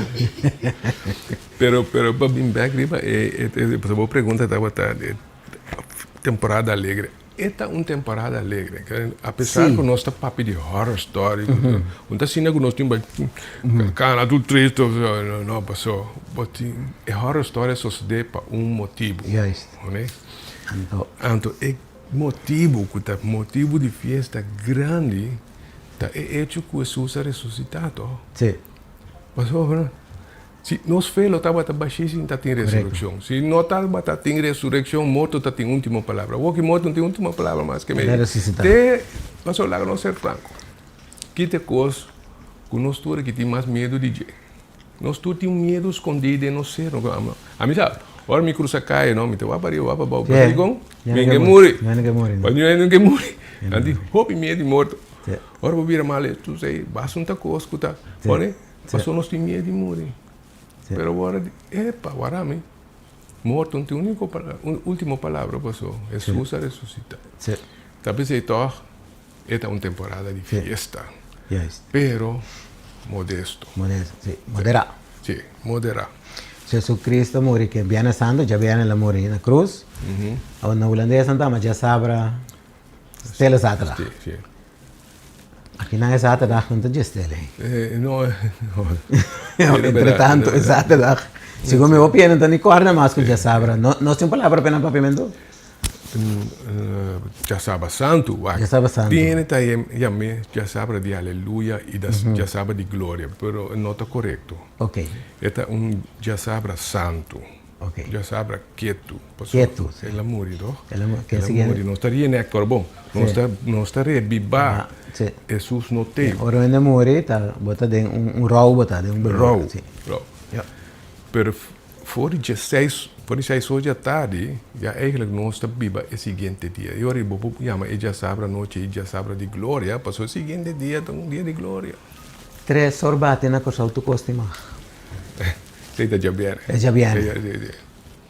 Pero, pero pa bin bek riba e, e, e, bo pregunta tabata e temporada alegre. E ta un temporada alegre. A pesar ku nos ta papia di horror story, un ta asina ku nos tin bai kana tur triste, no, paso bo tin e horror story a sosode pa un motibu. Juist. Anto e motibu ku ta motibu di fiesta grandi ta e echo ku Hesus a resusita to. Si. Pasobra Si nos fe lo tabata bashí sin ta tin resurekshon. Si no tabata tin resurekshon, morto ta tin último palabra. Awor ki morto no tin último palabra mas ke El a resusitá. Te pasobra laga nos ser franko. Ki ta e kos ku nos tur aki tin mas miedu di dje? Nos tur tin un miedu skondí den nos ser. Ami sa, ora mi krusa kaya no, mi ta wak pa riba, wak pa bou. Pasobra dikon? Mi no ke muri. Mi no ke muri. Nan tin hopi miedu di morto. Ora bo bira mal, tu sei, basta un ta kos ku ta pone. Pasobra nos tin miedu di muri. Pero ora di, epa, wara mi. Morto no tin unico ultimo palabra paso Hesus a resucita. Ta pesey tog e ta un temporada di fiesta. Pero modesto. Modesto, si. Modera. Si, modera. Jesucristo a muri ke Biernes Santo, djabièrnè el a muri na cruz. Awor na hulandes nan ta ama djasabra stille zaterdag. Si, si. Aki nan e zaterdag no ta dje stil ei. No, no. Entre tanto e zaterdag, segun mi hopi hende no ta ni kòrda mas ku djasabra. No, nos tin un palabra pa nan papiamentu? Djasabra santu, wak. Djasabra santu. Tin hende ta yam'é djasabra di aleluya i djasabra di gloria, pero no ta korekto. Ok. E ta un djasabra santu. Ok. Djasabra ketu. Ketu, si. El a muri, toch? El a muri. El a muri. Nos ta reenact ora bon. Nos ta, nos ta rebibá. Si. Hesus no t'ei. Ora hende muri, ta, bo ta den un, un rou bo ta, den un belorio. Rou, Si. rou. Ja. Pero for di djesseis, for di seis or djatardi, ya eigenlijk nos ta biba e siguiente dia. I ora bo por yama e djasabra anochi e djasabra di gloria, pasobra e siguiente dia ta un dia di gloria. Tres or bati na Kòrsou tur kos tin mag. Esei ta djabièrnè. E djabièrnè. Si, si, si.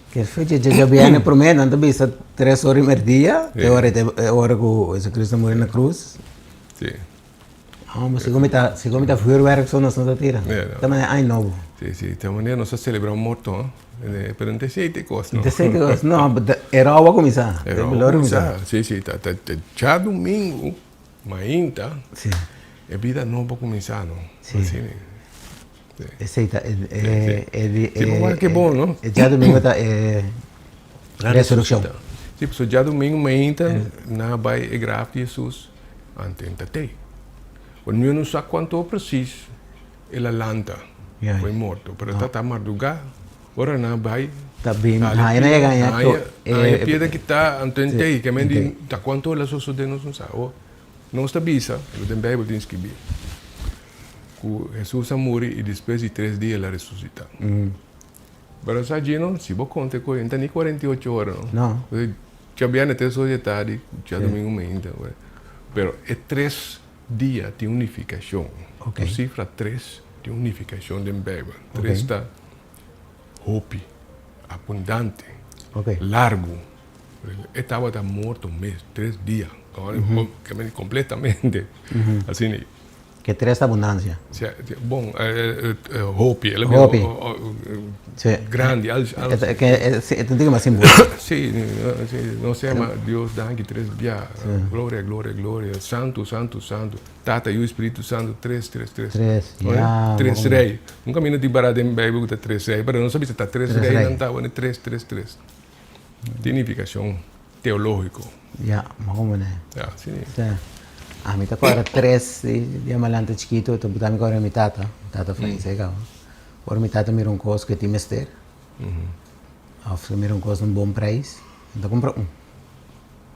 Ke fecha dje djabièrnè promé nan ta bisa tres or i merdia, e ora e ora ku Jesucristo a muri na krus. Si. Oh, segun mi ta, segun mi ta vuurwerk so nos no ta tira. Ja, Ta manera aña nobo. Si, si, ta manera nos ta celebra morto, eh, pero no ta esey te cos, no. No ta esey te cos, no, e rou a cuminsa. E rou a cuminsa, si, si, ta, ta, ta djadomingo mainta, si, e bida nobo a cuminsa, no. Si. Asina. Esey ta e, e, e, Si, bo wak ke bon, no? E djadomingo ta e resurreccion. Si, pasobra djadomingo mainta nan a bai e graf di Jesus anto e ta tei. Bo no sa cuanto precies el a lanta for e morto, pero ta ta mardugá ora nan a bai. Ta bin, haña nan yega haña to. Haña piedra kitá anto e tei, ke men di ta cuanto el a sosode nos no sa. Nos ta bisa, lo den Bijbel tin skibí, ku Hesus a muri i despues di tres dia el a resusitá. Pero sa djino, si bo konta ku no ta ni 48 ora no. No. Djabièrnè tres ora di tardi, djadumingu mainta. Pero e tres dia tin un nifikashon. Ok. E sifra tres tin un nifikashon den Bijbel. Tres ta hopi, abundante, Ok. largu. E tabata morto mes tres dia, completamente. Asina. Ke tres abundancia. Si, bon, hopi. Hopi. Si. Grandi. Ke e ta un tiki mas simbolico. Si, nos ta yama Dios danki tres bia. Gloria, gloria, gloria. Santu, santu, santu. Tata, Yu i Spiritu Santu, tres, tres, tres. Tres, ya. Tres rei. Un kaminda tin pará den Bijbel ku ta tres rei, pero nos a bisa ta tres rei nan tabata, tres, tres, tres. Tin nifikashon teológiko. Ya, mas o menos. Ya, si. Sí. Ami ta kòrda tres di amalanta chikitu, ta buta mi kòrda mi tata, mi tata falesé kaba. Ora mi tata mira un kos ku e tin mester, òf si e mira un kos na un bon preis, mi ta kumpra un,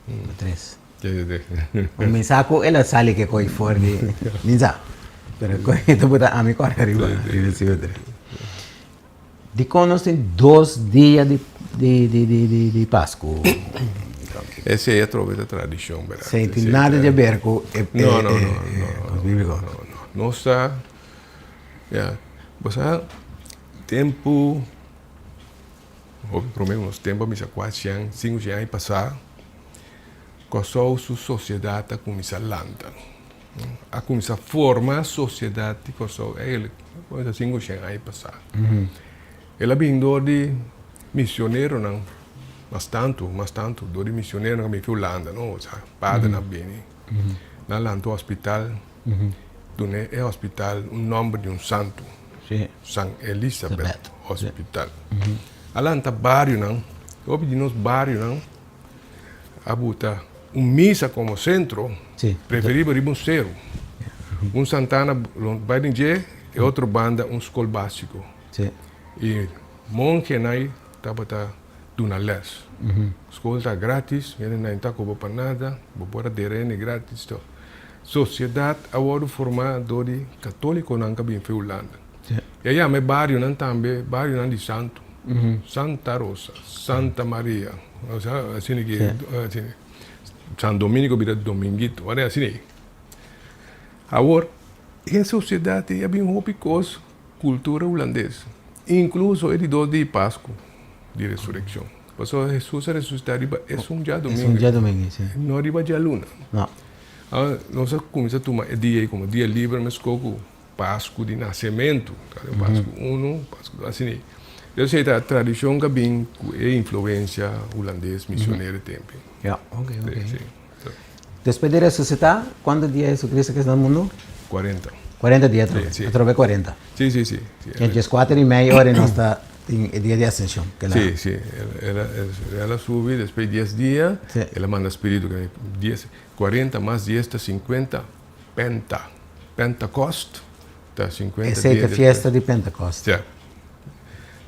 no tres. Mi sa ku el a sali ke koi for di, mi sa, pero e ta buta ami kòrda riba riba si otro. Dikon nos tin dos dia di di di di di di Pasku? Esei atrobe ta tradishon, berdad. Esei tin nada di aber ku e e No, no, no, e no, kos bíbliko. no, no. Nos ta, ya, bo sa tempu, hopi promé ku nos tempu a bisa kuatshen, sinkushen aña pasá, Kòrsou su sosiedat a kuminsá lanta. A kuminsá forma sosiedat di Kòrsou eigenlijk kuantu 500 aña pasá. El a bin dor di misioneronan mas tantu, mas tantu dor di misioneronan ku a bin fi Hulanda no, osea padernan a bini. Nan a lanta un hospital, duna e hospital un nòmber di un santu, San Elisabeth Hospital. A lanta barionan, hopi di nos barionan a buta un misa como centro, preferibel riba un seru. Un santana bai den dje, e otro banda un skol básiko. I mongenan tabata duna les. Skol ta gratis, hendenan ta koba pa nada, bo por a dera hende gratis. Sosiedat a wòrdu formá dor di katólikonan ku a bin for Hulanda. I a yama e barionan tambe barionan di santu. Santa Rosa, Santa Maria, osea asina ki asina San Dominico bira Dominguito, whatever asina ei. Awor e sosiedat ei a bin hopi kos kultura hulandes, inkluso e di dos di Pasku di resurekshon. Pasobra Hesus a resusitá riba esun djadumingu, Esun djadumingu, si. no riba djaluna. No. Awor nos a kuminsá tuma e dia ei komo dia liber meskos ku Pasku di nasementu, Pasku unu, Pasku dos, asina ei. Esei ta tradishon ku a bin ku e influensia hulandes misionero e tempu. Ya, ok, ok. Si, si. Despues di resusitá, kuantu dia Jesucristo keda na mundu? 40. 40 dia atrobe. Si, si. Atrobe 40. Si, si, si. E dieskuater i mei ora nos ta tin e dia di Asenshon. Kila. Si, si. El a, el a subi despues di dies dia, el a manda spiritu, dies, 40 mas dies ta 50. Penta. Pentecost ta 50 Esei dia ta fiesta di Pentecost. Ja.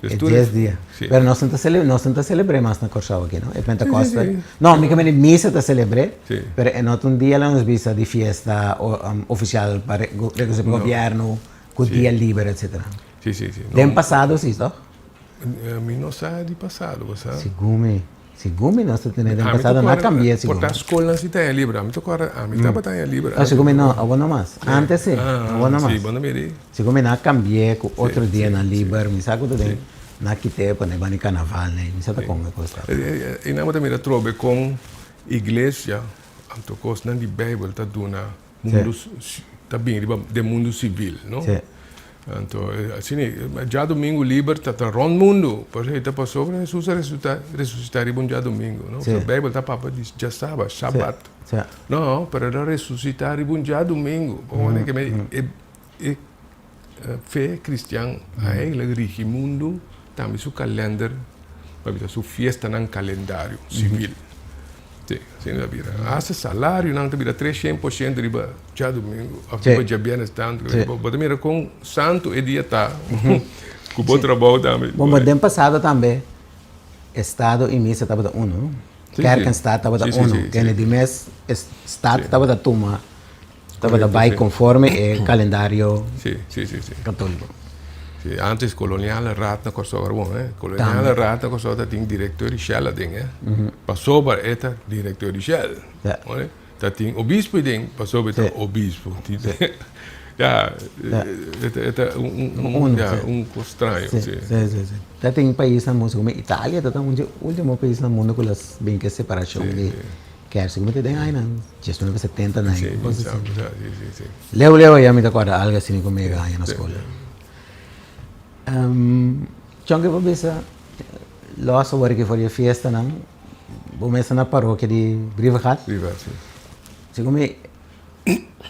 E dies dia. Si. Pero nos no ta cele nos no ta celebr'é mas na Kòrsou aki no. E Pentecost Si, si, si. No, mi ke mende misa ta celebr'é. Si. Pero e no ta un dia la nos bisa di fiesta oficial pa reconoce pa gobierno ku dia liber etcetera. Si, si, si. Den pasado si, toch? Mi no sa di pasado, bo sa. Segun mi. Segun mi nos ta tene den pasado no a cambia segun mi. Por ta scolnan si ta en liber. Ami ta corda ami tabata en liber. No segun mi no, awor no mas. Antes si, awor no mas. Si, bo no mira ei. Segun mi nan a cambia cu otro dianan liber. Mi sa cu ta den nan a kite pone banda di carnaval nei. Mi sa ta con e cos ta. I nan bo ta mira trobe con iglesia anto cosnan di bijbel ta duna. Mundu ta bin riba den mundu sivil, no? Anto asina djadumingu liber ta ta rond mundu, pasobra e ta pasobra Hesus a resusitá resusitá riba un djadumingu, no? Beibel ta papia di djasaba, shabat. No, pero el a resusitá riba un djadumingu. Bo wak ke e e fe kristian a eigenlijk rigi mundu tambe su kalender, pa bisa su fiestanan kalendario sivil. Sí, asina ta bira. Hasta salarionan ta bira tres shen por shento riba djadumingu òf riba djabièrnè santu. Bo ta mira kon santu e dia ta ku bo trabou tambe. Bon, bo den pasado tambe estado i misa tabata unu. Kerk en staat tabata unu. Kende di mes e staat tabata tuma, tabata bai konforme e kalendario katoliko. Sí, antes Koloniale Raad na Kòrsou ora bon, eh. Koloniale Raad na Kòrsou ta tin direkteur di Shell aden, eh. Pasobra e ta direkteur di Shell. Ta tin obispo aden, pasobra e ta obispo. Ja, e ta un, ja, un kos straño, sí. Sí, sí, sí. Ta tin pais na mundu, segun mi Italia ta ta un dje ultimo pais na mundu ku las bin ke separashon di kerk. Segun mi ta den añanan diesnuebe setenta na Sí, mi sa, mi sa, sí, sí, sí. Leu leu aya mi ta kòrda algu asina ku mi a haña na skol. Chon ke bo bisa lòs awor aki for di e fiestanan, bo mes ta na parokia di Brievengat. Brievengat, sí. Segun mi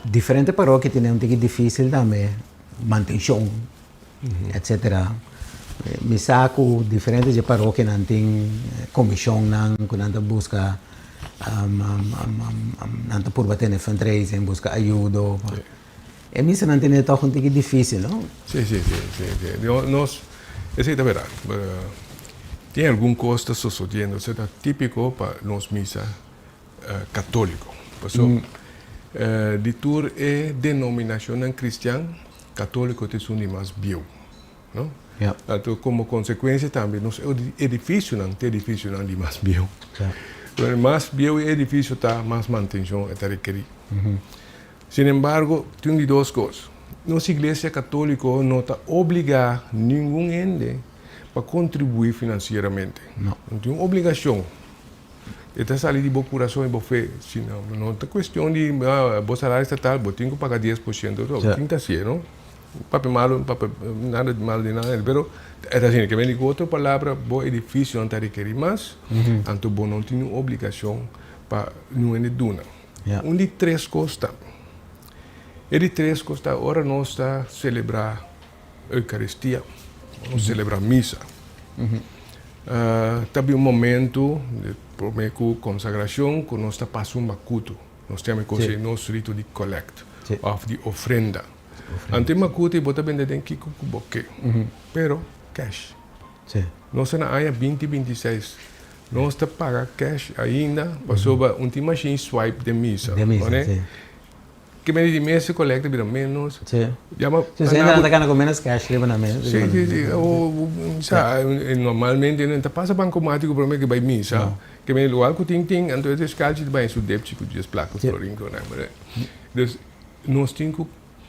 diferente parokia tene un tiki dificil tambe, mantencion etcetera. Mi sa cu diferente dje parokianan tin comisionnan cu nan ta busca nan ta purba tene fundraising, busca ayudo. E misanan tene toch un tiki dificil, no? Si, si, si, si, si. Nos, esey ta berdad. Tin algun cos ta sosodiendo, esey ta tipico pa nos misa. Katóliko. Paso di tur e denominashonnan kristian, katóliko ta esun di mas bieu, no? Anto komo konsekuensia tambe nos edifisionan ta edifisionan di mas bieu. Mas bieu e edifisio ta, mas mantenshon e ta rekerí. Sin embargo, tin di dos kos. Nos Iglesia Katóliko no ta obligá ningun hende pa kontribuí finansieramente. No tin un obligashon. E ta sali di bo kurason i bo fe. Si no, no ta kuestion di bo salario ta tal, bo tin ku paga 10%. No, tin ta hasié, no? Papia malu, papia nada di malu di nada, pero e ta asina. Ke men di ku otro palabra, bo edifisionan ta rekerí mas, anto bo no tin un obligashon pa niun hende duna. Un di tres kos ta, e di tres kos ta ora nos ta selebrá Eucaristia, nos celebra misa. Ta bin un momento, prome cu consagracion, cu nos ta pasa un macuto. Nos ta yama e cos ei nos rito di collect of di ofrenda. Anto e macuto ei bo ta bende den kico cu bo ke, pero cash. Nos ta na aña binti binti seis, nos ta paga cash ainda pasobra un tin machine swipe den misa. Ke mende di mes e kolekta bira menos. Sí. Yama Sí, sí, nan ta gana ku menos cash riba nan mes. Sí, sí, sí. O, sa, normalmente nan ta pasa bankomátiko prome ke bai misa. Ke mende lugar ku tin tin, anto e skalchi ta bai su depchi ku dies plaka florin ku nan. Dus nos tin ku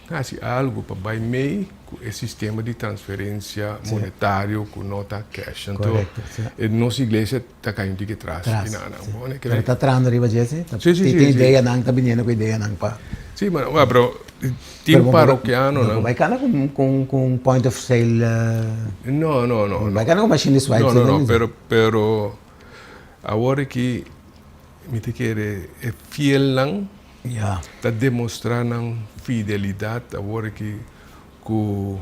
hasi algu pa bai mei ku e sistema di transferensia monetario ku no ta cash. Anto nos iglesia Ta kai un tiki tras di nan nan. Bo ne Pero ta trahando riba dje si? Ta sí, sí, tin ideanan, ta biniendo ku ideanan pa. Sí, ma wa pero tin parokianonan. No bai kana ku ku ku un point of sale. No, no, no. No bai kana ku machine di swipe. No, no, no, pero pero awor aki mi ta kere e fielnan ta demostra nan fidelidat awor aki ku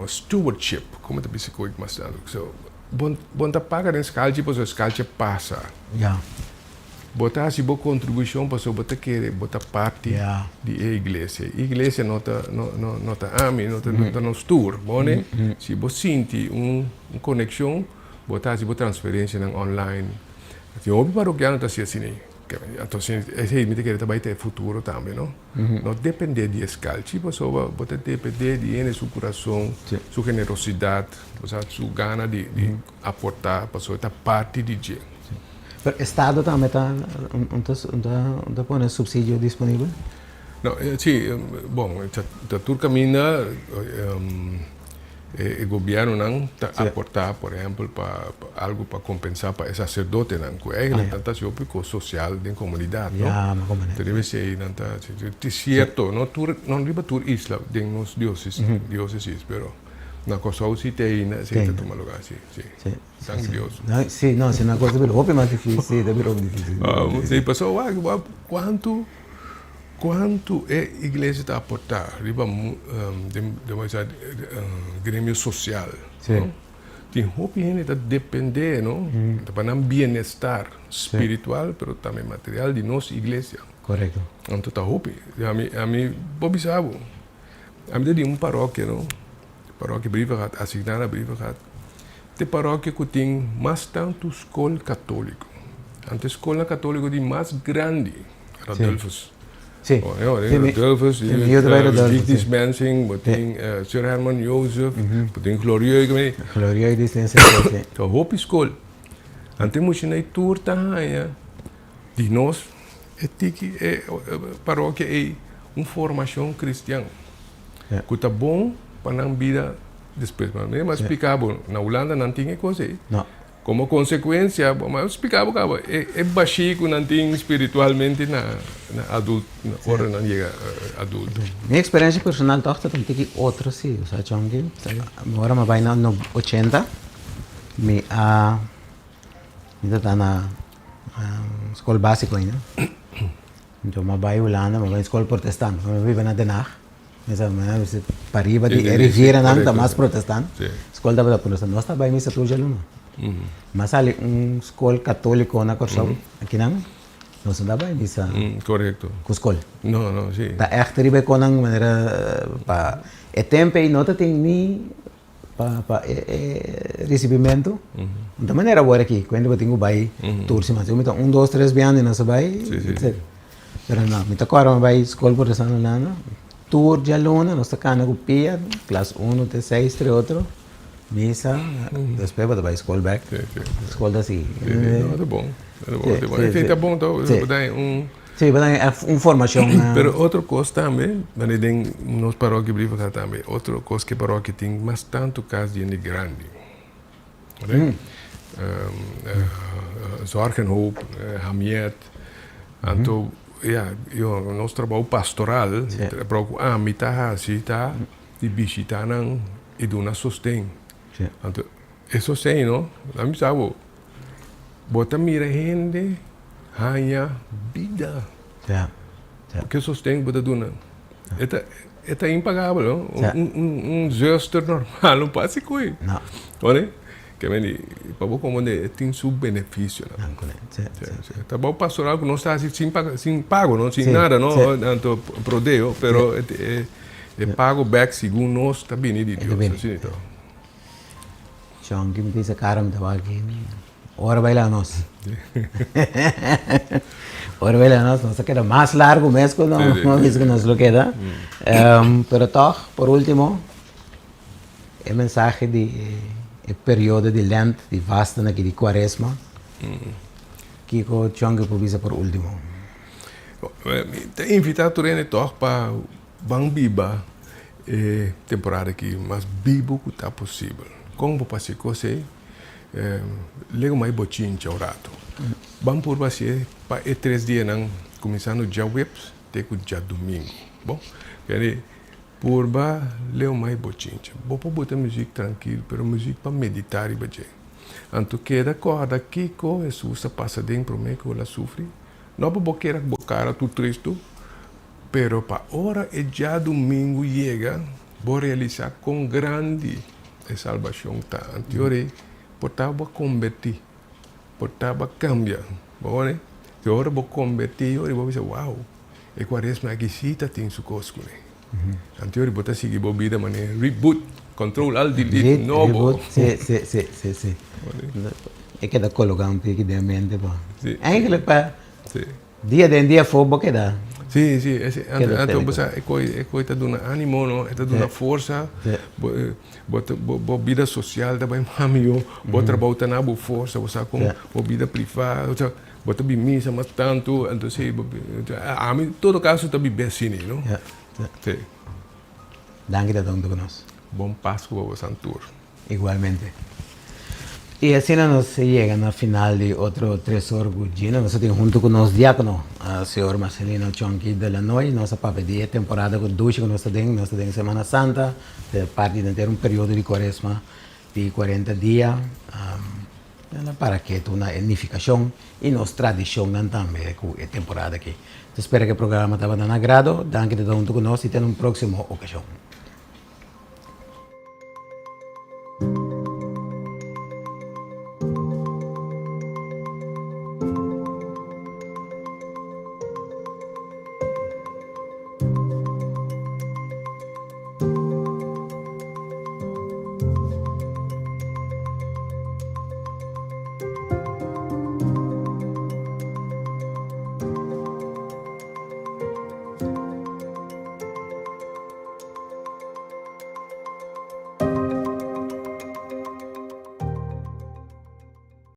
Stewardship, como ta bisa koe mas tantu? So, bon, bon ta paga den skalchi pasobra skalchi a pasa. Ja. Bo ta hasi bo kontribushon pasobra bo ta kere bo ta parti Ja. di e iglesia. Iglesia no ta, no, no, no ta ami, no ta, no ta nos tur, bo ne? Si bo sinti un, un konekshon, bo ta hasi bo transferensianan online. Tin hopi parokiano ta hasi asina. Anto esei mi ta kere ta bai ta e futuro tambe, no? No depende di e skalchi pasobra bo ta depende di hende su kurason, su generosidat, osea su gana di aporta pasobra e ta parti di dje. Pero estado tambe ta ta pone supsidio disponibel? No, si, bon, ta tur kaminda. E gobièrnunan ta aportá, por ehèmpel, pa algu pa kompensá pa e saserdotenan, ku eigentlik nan ta hasi hopi kos sosial den komunidat, no? Ta riba esei nan ta hasi. Ta sierto, no tur, no riba tur isla den nos diósesis, pero na Kòrsou si ta ainda esei ta tuma lugá, si, si. Danki Dios. Si, no, si na kos ta bira hopi mas difísil, ta bira hopi difísil. Si, pasobra wak, wak kuantu. Kuantu e iglesia ta aportá riba den gremio sosial? Tin hopi hende ta dependé, no? Ta pa nan bienestar spiritual pero tambe material di nos iglesia. Korekto. Anto ta hopi. Ami ami por bisa bo, ami ta di un parokia, no? Parokia Brievengat, asigná na Brievengat. Ta e parokia ku tin mas tantu skol katóliko. Anto e skolnan katóliko di mas grandi. Radulphus. Sí. Oh, ja, sí, Radulphus, sí, mi bij Radulphus. Vigdis Mensing, bo tin Sir Herman Jozef, bo tin Glorieux. Glorieux di sí, sí, sí. Ta hopi skol. Ante mucha nei tur ta haña di nos e tiki e parokia ei un formashon kristian. Ku ta bon pa nan bida despues. Ma mi a splika bo, na Hulanda nan tin e kos ei. No. Komo konsekuensia, bo a splika bo kaba, e bashí ku nan tin spiritualmente na adult, ora nan yega adulto. Mi eksperensia personal tòg ta un tiki otro si, bo sa Chonky. Ora mi a bai na 80, mi a, mi tabata na skol básiko ainda. Anto mi a bai Hulanda, mi a bai skol protestant, mi a biba na Den Haag. Pariba di e rivieranan ta mas protestant. Skol tabata protestant. Nos ta bai misa tur djaluna. Mas sali un skol katoliko na Kòrsou, akinan, nos no ta bai misa ku skol. Ta ègt riba e konan manera pa e tempu ei no ta tin ni pa e risibimentu. No ta manera awor aki, kuenta bo tin ku bai tur siman. Si mi ta un, dos, tres biaha nos a bai. Pero no, mi ta kòrda mi bai skol protestant Hulanda, tur djaluna nos ta kana ku pia, klas uno te seis tre otro, misa, despues bo ta bai skol bèk, skol ta sigui. Sí, sí, no, ta bon, ta bon, ta bon. Sí, ta bon to, bo ta haña un. Sí, bo ta haña un formashon. Pero otro kos tambe, manera den nos parokia Brievengat tambe, otro kos ku e parokia tin mas tantu kas di hende grandi. Zorg en Hoop, Hamiet. Anto, ya, yo, nos trabou pastoral, trabou ku ami ta hasi ta di bishita nan i duna sosten. Anto, e sosten no, ami bisa bo, bo ta mira hende haña bida. Ke sosten bo ta duna? E ta. E ta impagabel, no? Un zuster normal no por hasi koe. No. Ora? Ke men di, pa bo komprende, e tin su benefisionan. Sí, sí, sí. Trabou pastoral ku nos ta hasi sin paga, sin pago, no? Sin nada, no? Anto prodeo, pero e pago bèk segun nos ta bini di Dios. Asina ta. Shon, ki mi ta bisa kara mi ta wak aki. Ora bai laga nos. Ora bai laga nos, nos ta keda mas largu mes ku nos bisa ku nos lo keda. Pero tòg, por último, e mensahe di e periodo di lènt, di vasten aki, di kuaresma, kiko Chonky por bisa por último? Mi ta invitá tur hende tòg pa ban biba e temporada aki mas bibu ku ta posibel. Kon bo por hasi kos ei? Lego mai bochincha un rato. Ban purba hacié pa e tres dianan cuminsando djaweps te cu djadomingo. Bon, kende purba leo mai bochincha. Bo por buta muziek trankil, pero muziek pa medita riba dje. Anto keda corda kico Hesus a pasa den prome cu el a sufri. No pa bo keda cu bo cara tur tristo, pero pa ora e djadomingo yega, bo realisa con grandi E salbashon ta anterior ei por ta bo a kombertí, por ta bo a kambia. Bo wak? I ora bo kombertí ora bo bisa wow, e kuaresma aki sí ta tin su kos kuné. Anterior bo ta sigui bo bida manera reboot, control alt delete nobo. Reboot, sí, sí, sí, sí, sí. E keda kologá un tiki den mente bo. Eigenlijk pa. Dia den dia afó bo keda. Sí, sí, ese, anto, anto bo sa, e koi, e koi ta duna ánimo, no? E ta duna forsa. Bo, bo, bo, bo bida sosial ta bai mas mihó, bo trabou ta na bo forsa, bo sa kon bo bida privá, o sea, bo ta bin misa mas tantu, anto sí, bo, ami todo kaso ta biba asina, no? Sí. Danki ta huntu ku nos. Bon Pasku pa boso tur. Igualmente. I asina nos yega na final di otro Tresor ku Gino. Nos a tin huntu ku nos diákono, señor Marcelino Chonky de Lanoy. Nos a papia di e temporada ku dushi ku nos ta den. Nos ta den Semana Santa, ta parti di henter un periodo di Kuaresma di kuarenta dia. Nan para ketu na e nifikashon i nos tradishonnan tambe ku e temporada aki. Ta spera ku e programa tabata na agrado. Danki di ta huntu ku nos i te na un próksimo okashon.